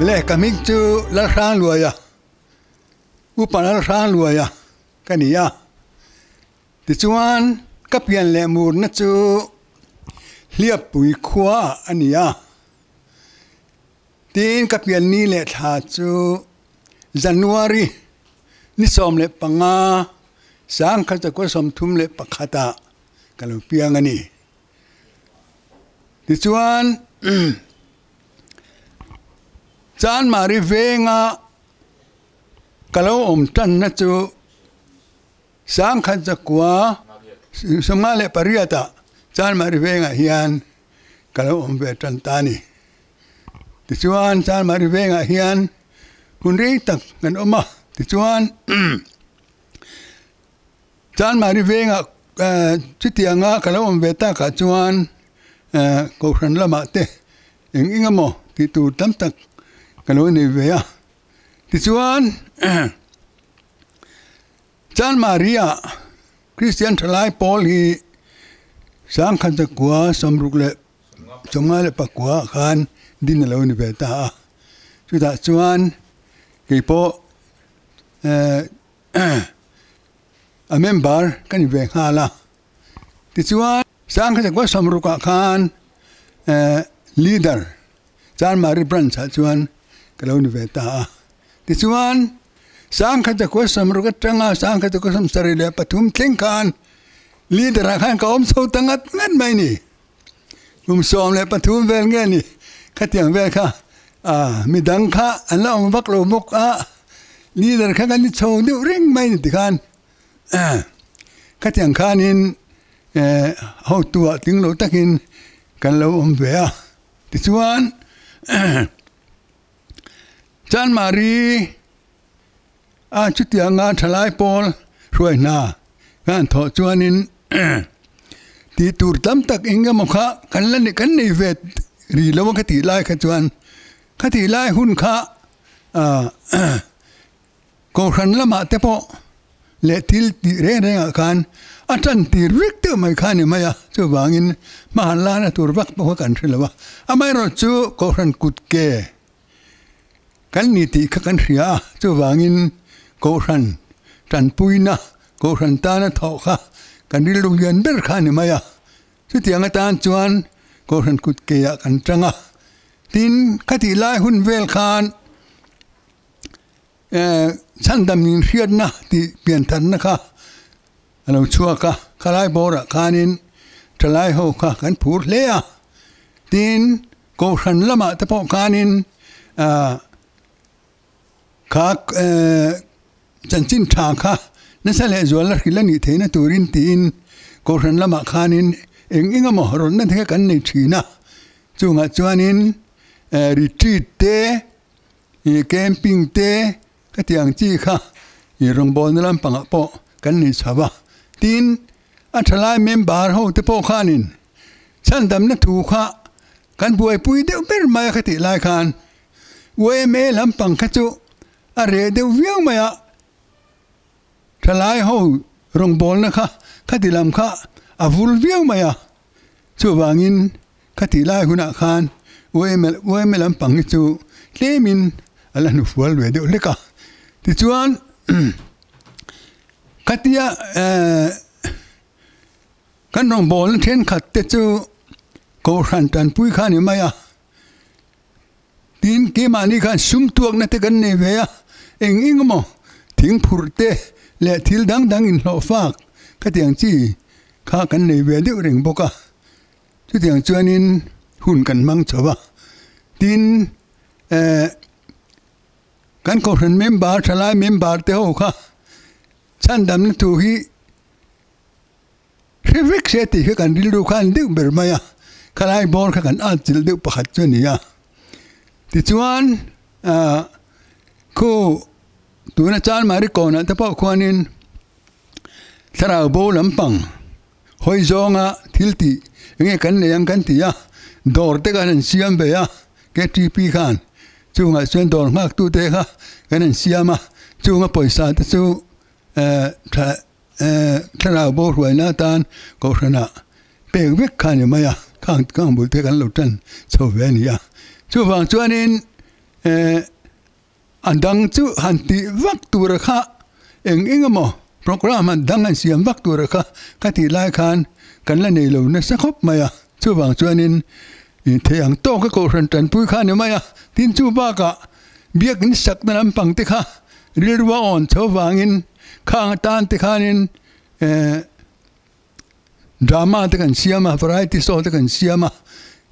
Le ka hming chu Lalhrangluaia, Upa Lalhrangluaia ka ni a. Tichuan ka pian leh murna chu Hliappui khua a ni a. Tin ka pian ni leh thla chu January ni 15 1931 ah ka lo piang a ni. Tichuan Chanmari venga ka lo awm tanna chu 1958 ah Chanmari vengah hian ka lo awm ve tan ta a ni. Tichuan Chanmari vengah hian hun rei tak kan awm a, tichuan Chanmari vengah chutianga ka lo awm ve takah chuan Kohhran lamah te eng eng emaw tih tur tam tak ka lo nei ve a. Tichuan Chanmari-ah Kristian thalai pawl hi 1969 ah khan din a lo ni ve ta a. Chutah chuan keipawh A member ka ni ve nghal a, tichuan 1960 ah khan leader Chanmari branch ah chuan ka lo ni ve ta a, tichuan 1960 atanga 1973 thleng khan leader ah khan ka awm chho ta ngat ngat mai a ni. Kum 13 vel nge ni khatiang vel kha midang kha an la awm vak lo bawk a, leader kha kan ni chho deuh reng mai ni tikhan khatiang khanin hotu ah tling lo takin kan lo awm ve a. Tichuan Chanmari a chutianga thalai pawl hruai hna khan thawh chuanin tih tur tam tak eng emaw kha kan la kan nei ve ri lo a ka tih lai kha chuan kha tih lai hun kha ah Kohhran lamah te pawh leh thil tih reng rengah khan a tan tir vek deuh mai kha a ni mai a, chuvangin hma han lana tur vak pawh kha kan hre lo a, amaherawhchu Kohhran kut ke Kan ni tih kha kan hria a, chuvangin Kohhran tanpuina, Kohhran tana thawh kha kan rilru lian ber kha a ni mai a. Chutiang atan chuan Kohhran kut keiah kan tang a, tin khatih lai hun vel khan chhandam inhriatna tih piantharna kha a lo chhuak a, khalai bawrah khanin thalai ho kha kan phur hle a, tin Kohhran lamah te pawh khanin kha chanchin tha kha nasa leh zual a hrilh a nih theihna turin tiin Kohhran lamah khanin eng eng emaw rawtna te kha kan nei thin a. Chungah chuanin retreat te, camping te khatiang chi kha rawngbawlna lampangah pawh kan nei chho a. Tin, a thalai member ho te pawh khanin Chhandamna thu kha kan buaipui deuh ber mai a ka tih lai khan yma lampang kha chu a reh deuh viau mai a, thalai ho rawngbawlna kha khati lam kha a vul viau mai a, chuvangin khatih lai hunah khan yma lampang hi chu tlemin a la hnufual ve deuh hlek a, tichuan khatia eh. Kan rawngbawlna thenkhat te chu Kohhran tanpui kha a ni mai a, tin keimahni khan sum tuakna te kan nei ve a, eng eng emaw thing phurh te leh thil dang dang inhlawh fak khatiang chi kha kan nei ve deuh reng bawk a, chutiang chuanin hun kan hmang chho a, tin eh kan Kohhran member thalai member te ho kha chhandamna thu hi. Hre vek se tih kha kan rilru kha a ni deuh ber mai a, khalai bawr kha kan at chilh deuh pakhat chu a ni a. Tichuan ah khu tuna Chanmari kawnah te pawh khuanin thlarau bo lampang hawi zawnga thil tih eng nge kan nei ang kan ti a, dawr te khan an siam ve a KTP khan chungah chuan dawr nghaktute kha kan an siam a, chunga pawisa te chu eh tha Thlarau bo hruaina atan Kohhranah pek vek kha a ni mai a, khang khang bul te kan lo tan chho ve a ni a. Chuvang chuanin A dang chu han tih vak tura kha eng eng emaw programme han dang han siam vak tura kha ka tih lai khan kan la nei lo nasa khawp mai a. Chuvang chuanin thei ang tawka kohhran tanpui kha a ni mai a, tin chu bakah biakni sakna lampang te kha rilru a awn chho vangin khang atan te khanin Drama te kan siam a, variety show te kan siam a,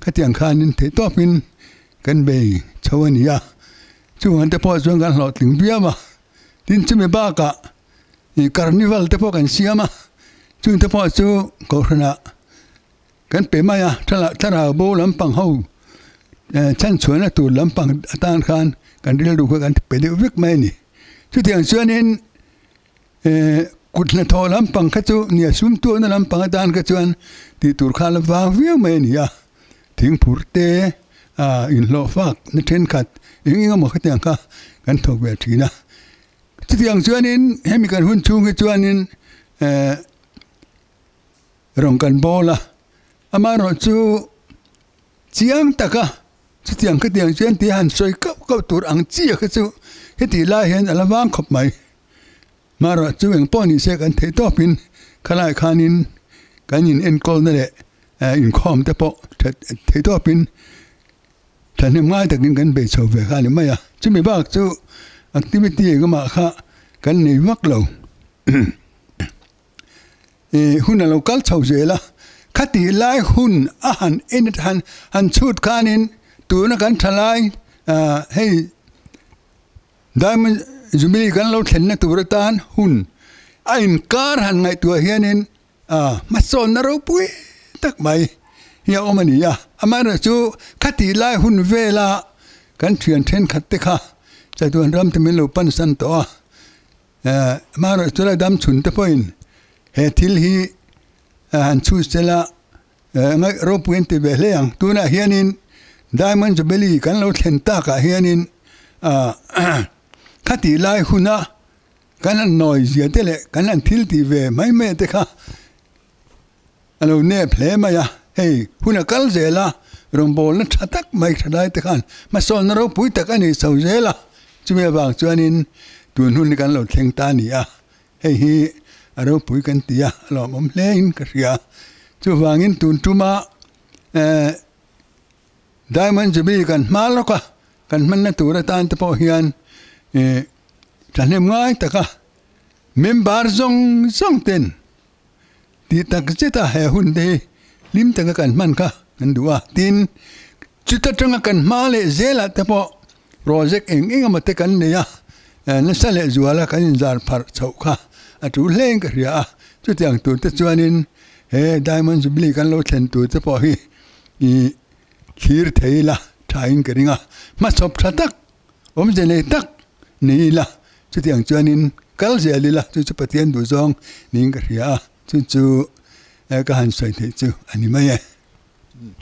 khatiang khanin theihtawpin kan bei chho a ni a, chuvang te pawh chuan kan hlawhtling viau a, tin chumi bakah ih carnival te pawh kan siam a, chung te pawh chu kohhranah kan pe mai a, thlarau bo lampang ho chhanchhuahna tur lampang atan khan kan rilru kha kan pe deuh vek mai a ni. Chutiang chuanin. Kut hnathawh lampang kha chu nia sum tuahna lampang atan kha chuan tih tur kha la vang viau mai a ni a, thingphurh te ah inhlawh fak na thenkhat eng eng emaw khatiang kha kan thawk ve thin a. Chutiang chuanin hemi kan hun chhung hi chuanin eh rawn kan bawl a, amaherawh chu chiang taka chutiang khatiang chuan tih han sawi kauh kauh tur ang chi kha chu hetih lai hian a la vang khawp mai. Hmarawh chu eng pawh ni se kan theih tawpin khalai khanin kan in enkawlna leh inkhawm te pawh theih tawpin thahnem ngai takin kan bei chho ve kha a ni mai a. Chumi bak chu activity engemaw kha kan nei vak lo. Hun a lo kal chho zel a, khatih lai hun a han en han chhut khanin tuna kan thalai hei Diamond Jubilee kan lo thlenna tur atan hun a inkar han ngaihtuah hianin hmasawnna ropui tak mai hi a awm a ni a. Amaherawhchu khatih lai hun vela kan thian thenkhat te kha chatuan ram te min lo pansan tawh a, amaherawhchu la dam chhun te pawhin he thil hi han chhut sela Ngaih ropui an ti ve hle ang. Tunah hianin Diamond Jubilee kan lo thlen takah hianin khatih lai huna kan han nawi zia te leh kan han thil tih ve mai mai te kha a lo nep hle mai a. Hei hun a kal zel a, rawngbawlna tha tak mai tha lai te khan hmasawnna ropui tak a nei chho zel a. Chumi avang chuanin tun hun hi kan lo thleng ta a ni a. Hei hi a ropui kan ti a, a lawmawm hlein ka hria. Chuvangin tun tuma eh Diamond Jubilee kan hma lawk a, kan hmanna tur atan te pawh hian eh thahnem ngai taka member zawng zawng ten tih tak zeta he hun te hi hlim taka kan hman kha kan duh a. Tin, chuta tanga kan hma leh zelah te pawh project eng eng emaw te kan nei a, nasa leh zuala kan inzar pharh chhoh kha a tul hlein ka hria a. Chutiang tur te chuanin he Diamond Jubilee kan lo thlen tur te pawh hi ih thlir thei ila thain ka ring a, hmachhawp tha tak Awmze nei tak ni ila, chutiang chuanin kal zel ila, chu chu Pathian duhzawng niin ka hria a, chu chu ka han sawi theih chu a ni mai e.